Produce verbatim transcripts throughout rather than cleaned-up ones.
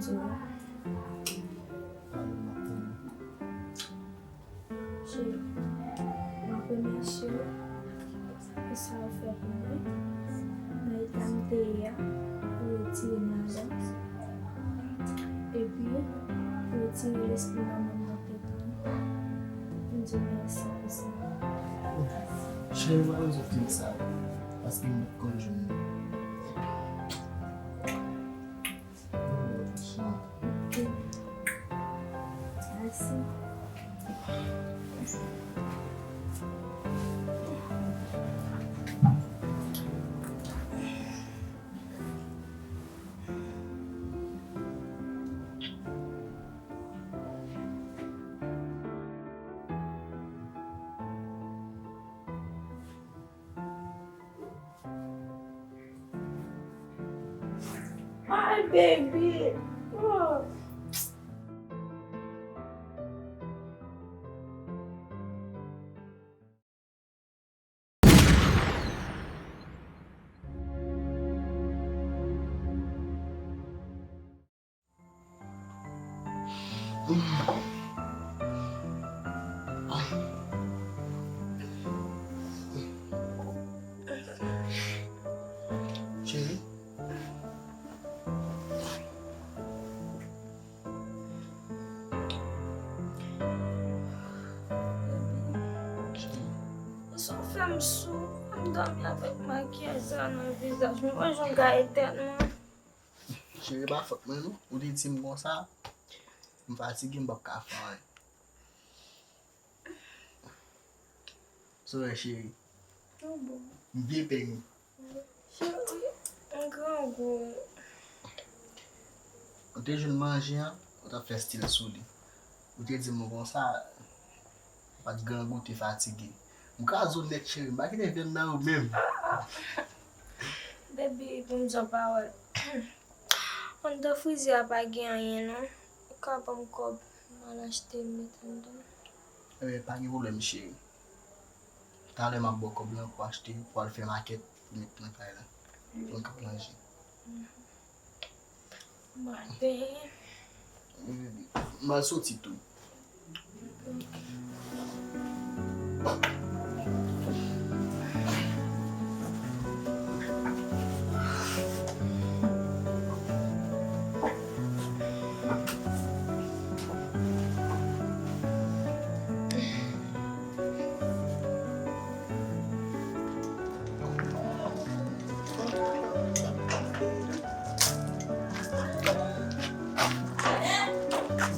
Cheri, m ap remèsye w pou sa w fè pou mwen nan eta m te ye a, pou retire madan, epi pou retire lespri manman m nan tèt mwen. M di w mèsi pou sa. Cheri, m pa bezwen di w sa, paske m pa t konn jwenn li. Ok. Mèsi. My baby. Oh. Cheri. Sa fè m sou, m dòmi avèk makiyaj sa nan vizaj mwen. Mwen jan gaye tèt mwen. Cheri, pa fòt mwen non. Ou te di m konsa, m fatige, m p ap ka fè anyen. Sa w wè, cheri? Mwen bon. M byen penyen. Cheri, m grangou. Ou te jwenn manje an, ou t ap fè stil sou li. Ou te di m konsa, ou pa t grangou, ou te fatige. M kraze w nèt, cheri, m pa kite vyann nan ou menm. Baby, pou m di w pawòl. Anndan frizè a pa gen anyen non. Ou ka ban m kòb, m al achte m met anndan. Ebyen, pa gen pwoblèm, cheri. Talè m ap ba w kòb lan pou achte, pou al fè makèt, pou met nan kay la. Pou n ka manje. M al peye. M al soti tou.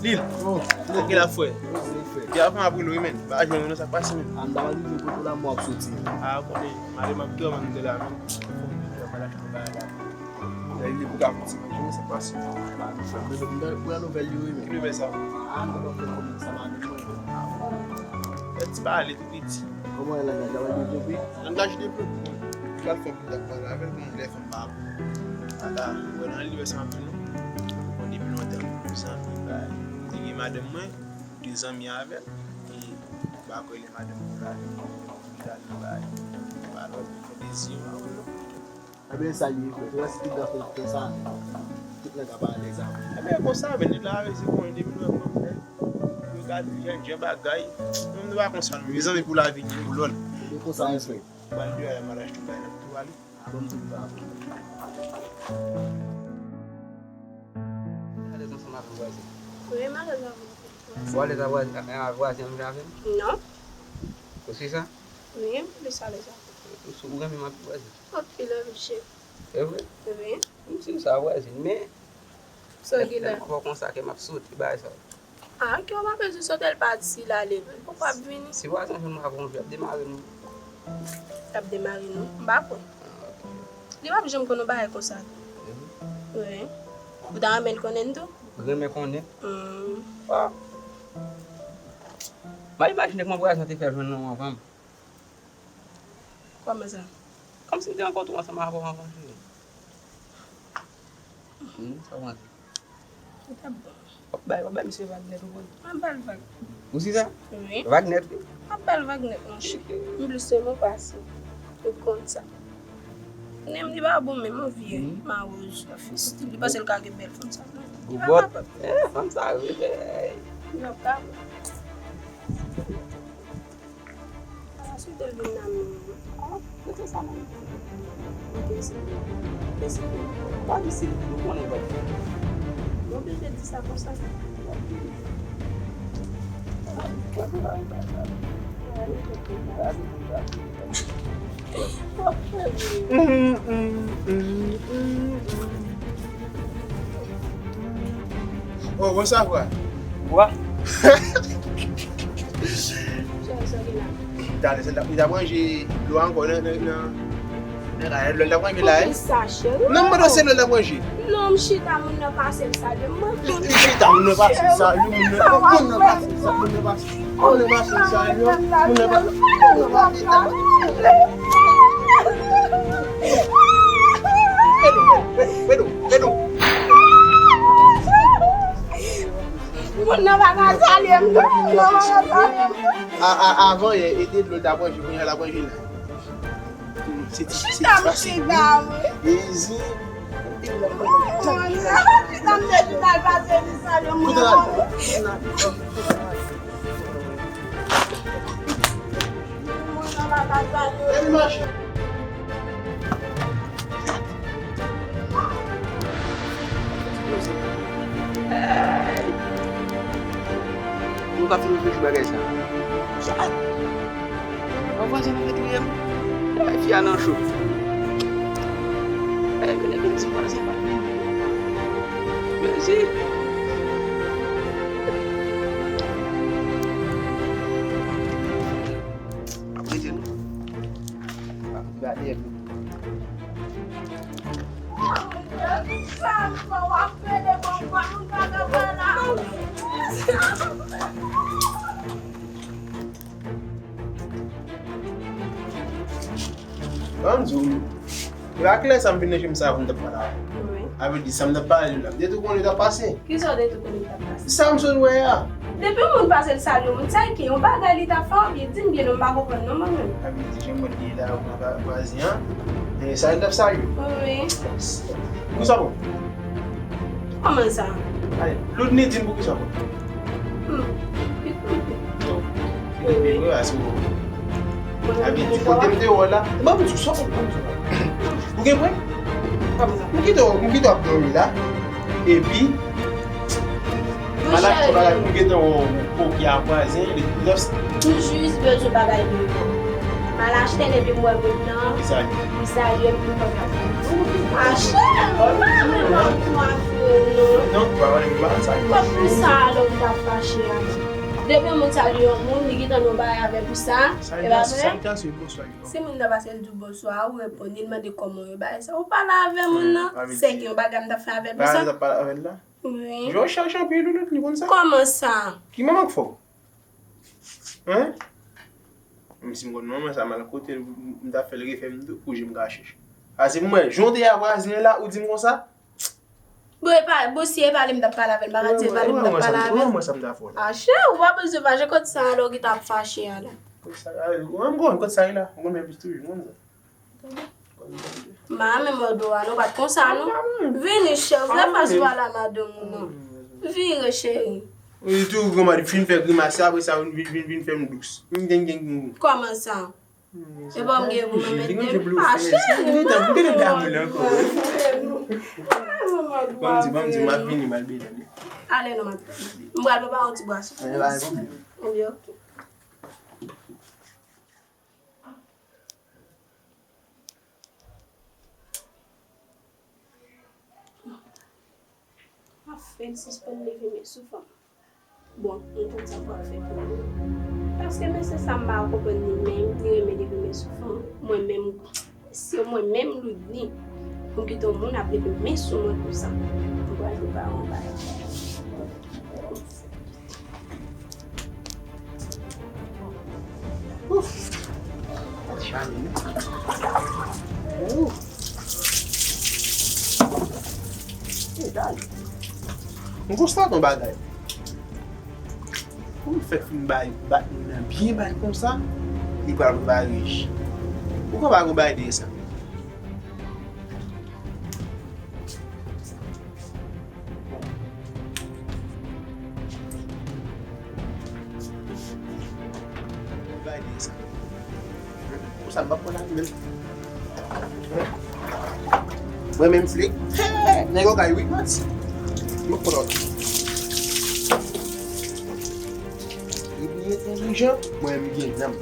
Lil. Oh, ki la fè? Ki la fè ap rele w, men. Ba jwenn nou sa k pase, men. An ba li kote la mwen ap soti. A, konnen. Mare m ap dòmi de la, men. Fò m vin fè bagay la. Lè li pou ka fè ti manje, men sa k pase. Ba nou fè. Mwen pran nouvèl li, wi, men. Ki nouvèl sa? A, nou pa fè kòman sa va vin mwen. Fè ti pale tou piti. Kòman e langaj la, w ap devlope? Langaj devlope. Pral fè m kontak pale avè l, konnen lè fè m pa bon. Ala, wè nan li wè sa anpil non. Bon, depi lontan, zanmi, bay. M te gen madanm mwen, m te zanmi avè l. E, ba kwè lè madanm mwen pale, m pale, bay. Pa lòt, fè dezi, m pa wè non. Ebyen, sa li ye, frè. Se paske tout zafè, frè, sa, tout nèg ap alèz avè l. Ebyen, konsa, men, li la, se bon, depi nou wè kòman fè. Nou gade, jan, jan bagay. Nou, nou pa konsa, nou. Mezanmi, pou lavi, pou lòn. Ebyen, konsa, frè. Ban de a, m al achte yon bagay, n ap tou ale. A, ban m tou ale. Alèz ansanm avè m, vwazen. Wi, m alèz avè m, vwazen. Ou alèz avè, avè vwazen an menm jan avè m? Non. Ou si sa? Wi, m plis alèz avè l. Ou, ou renmen m anpil, vwazen? Anpil, wi, cheri. Se vre? Wi. M si sa, vwazen, men sa ki la? Fò konsa ke m ap sote bagay sa. A, ok, ou pa bezwen sote l pati, l ale. Li poko ap vini. Si vwazen jwenn m avè yon jou, l ap demare nou. L ap demare nou? M pa kwè. A, ok. Li p ap janm konn yon bagay konsa. Wi. Ou ta renmen l konnen l tou? Renmen konnen? Hmm. A. M ap imajine kòman vwazen te fè jwenn non anvan m. Kòman sa? Kòmsi m te rankontre w ansanm avè w anvan, cheri. Hmm, sa w panse? Li t ap bon. W ap bay, w ap bay misye vag nèt, ou konn. M ap ba l vag. Ou si sa? Wi. Vag nèt, wi. M ap ba l vag nèt, monchè. M plis renmen w pase. Ou konn sa. Nenm li pa bon menm, yon vye mawouj, yon fi stil. Li panse l ka gen bèl fanm sa, non. Goubòt. Eh, fanm sa yo, eh. Yo ka. Ala sou de vin nan men. Ah, mete sa nan men. Ok, se bon. Mèsi pou. Pa di se nou konnen lòt. Mwen oblije di sa konsa. Oh, bonswa, frè. Wa? Talè, sa li t ap, li t ap ranje dlo a ankò nan, nan, nan, nan kay la. Dlo l t ap ranje la, eh? Poukisa, cheri? Non, m mande w se dlo l t ap ranje. Non, m chita, moun nan pase, l salye m. Mwen vle. Li, li chita, moun nan pase, l salye, moun nan, moun nan pase, l salye, moun nan pase. Moun nan pase, l salye, moun nan pase, moun nan pase. Pedro, Pedro, Pedro, Pedro. Moun nan pa ka salye m, non. Moun nan pa ka salye m, non. A, a, avan yè, e te dlo l t ap manje, kounye a l ap manje la. Se ti, se ti pase. Chita, m chita, wi. Ezi. Moun nan, chita, m te chita, l pase, li salye m, moun nan. Moun nan pa ka salye m. Nou ka fin reflechi bagay sa. Sa. Yon vwazen nan ret touye m. Ay, fi a nan cho. Ay, vini, vini, ti vwazen pa vini. Mèsi. Ap rete nou. Ap gade nou. Ban m di w, e pa klè sa m vin nan je m sa pou m t ap pale avè w. Wi. A vle di, sa m t ap pale la, m te tou konnen w t ap pase. Kisa w te tou konnen m t ap pase? Sa m sot wè a. Depi yon moun pase l salye yon moun, sa e ke yon bagay li t ap fè w, oubyen di m byen non, m pa konprann non mwen menm. A vle di, jan m wè l ye la, ou nan vwazen an, e sa l t ap salye w. Wi. Kisa bon? Kòman sa? Ale, Loudny, di m poukisa w pa. Hmm. Bon. Wi, wi. Wi, wi, ase bon. Mwen menm, a vle di, kote m te wè w la. Ban m di w sa, ban m di w sa. Ou gen pwen? Kòman sa? M kite w, m kite w ap dòmi la. Epi, m al achte bagay pou m gentan wè w, koki a vwazen, li nèf. M jis bezwen bagay deyò. M al achte l epi m wè moun nan. Li salye m. Li salye m, li kontan. Mache, mwen pa nan kouman fè non. Non, pa wè m pa sa. Kot pou sa alò m t ap fache a. Depi moun salye yon moun, li gentan nan bagay avè pou sa. E pa vre? Si moun nan pase l di w bonswa, ou reponn li, l mande kòman w ye, bagay sa. Ou pale avè moun nan, se ke yon bagay m t ap fè avè l pou sa. Pale avè l la? Wi. Jòj chache anpil, ou li konn sa. Kòman sa? Ki manman k fè w? Hein? Menm si m konn manman sa mal kote l, m t ap fè l refè m tou pou je m ka chèche. Ase pou mwen, jan w te a vwazen la, ou di m konsa? Bon, e pa, bon, si e pale m t ap pale avè l, m pa ka di e pale m t ap pale avè l. Mwen, mwen, sa m ta fè w la. Achè, ou pa bezwen fache, kot sa alò ki t ap fache a la? Kot sa, a, mwen, m konn kot sa ye la, mwen, menm plis toujou, mwen, sa. Ma, men mòd ou a, nou pa t konsa, non. Vini, chè, vle fas pale a madanm ou, non. Vire, cheri. Ou di tou, granma, fin fè grimas, apre sa, vin, vin, vin, vin fè m dous. Vin, vin, vin, vin. Kòman sa? E pa m gen pou mwen met de. Achè, m gen de damou la ankò. Ban m di, ban m di, m ap vini, m al beden. Ale non, m ap tann. M pral prepare yon ti bwason. Ebyen, ok. M ap fè l sispann leve men sou fanm. Bon, m konn sa m pral fè pou li. Paske mesye sa m pa konprann li menm, li renmen leve men sou fanm. Mwen menm, se mwen menm Loudny, pou m kite yon moun ap leve men sou mwen konsa. M pral prepare yon bagay. Ouf! Sa chale, wi. Ouf! E, dale. M konstate yon bagay. Pou m fèk fin bay, bat moun nan byen bay konsa, li pral prepare. Ou konn pa gon bagay dèyè sa. Mwen menm flik. Hey, nèg okay wi, manti. Mwen konnen. Li byen entèlijan, mwen menm gen nanm.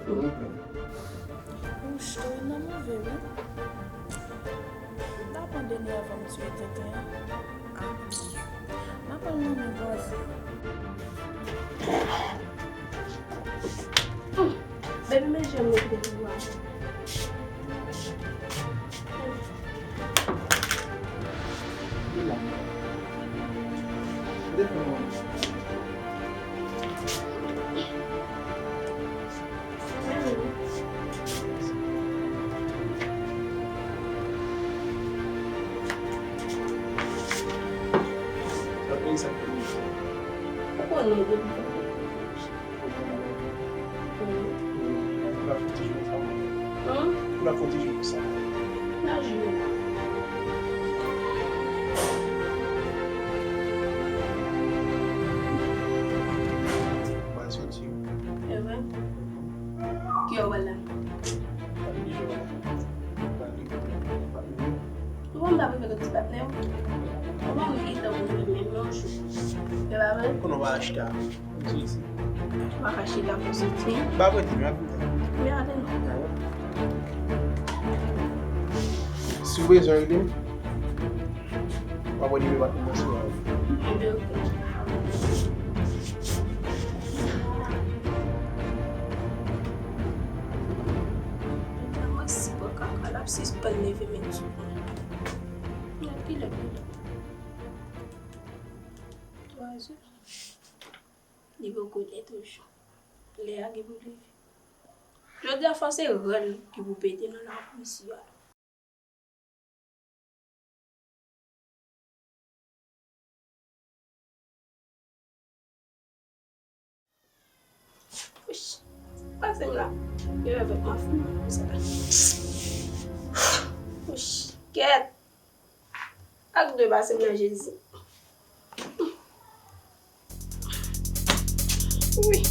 Ou chou nan move wi. M ta pran deni avan m tiye tenten an. Ah, m ap al nan men vwazen. Baby, men jan m mete pou vwazen. Ou konnen depi Ou la fè ti jou konsa, mwen. Ou la fè ti jou konsa. Nan jou. Mwen soti. E vre? Ki yo wè la? Mwen pa rive lòt ti patnè yo. Ou konn pa rive lòt ti patnè yo? Ou konn li tankou li menm yon jou. E pa vre? Konnen w pa achete a. Jezi. Ou pa ka chita pou soti. Ba mwen di m ap vin. Men ale non. Si w bezwen rele m, w ap wè nimewo a nan sou la. Ebyen, oke. Mwen si bò kaka l ap sispann leve men sou mwen. Kilè, kilè? Twa zè. Li poko lè toujou. Lè a gen pou leve. Jodi a fò se rèl ki pou pete nan lakou isi a. Wouch, pase m la. Yo avèk ma fanmi konsa. Wouch, kèt. Ak de pase m nan Jezi. Wi.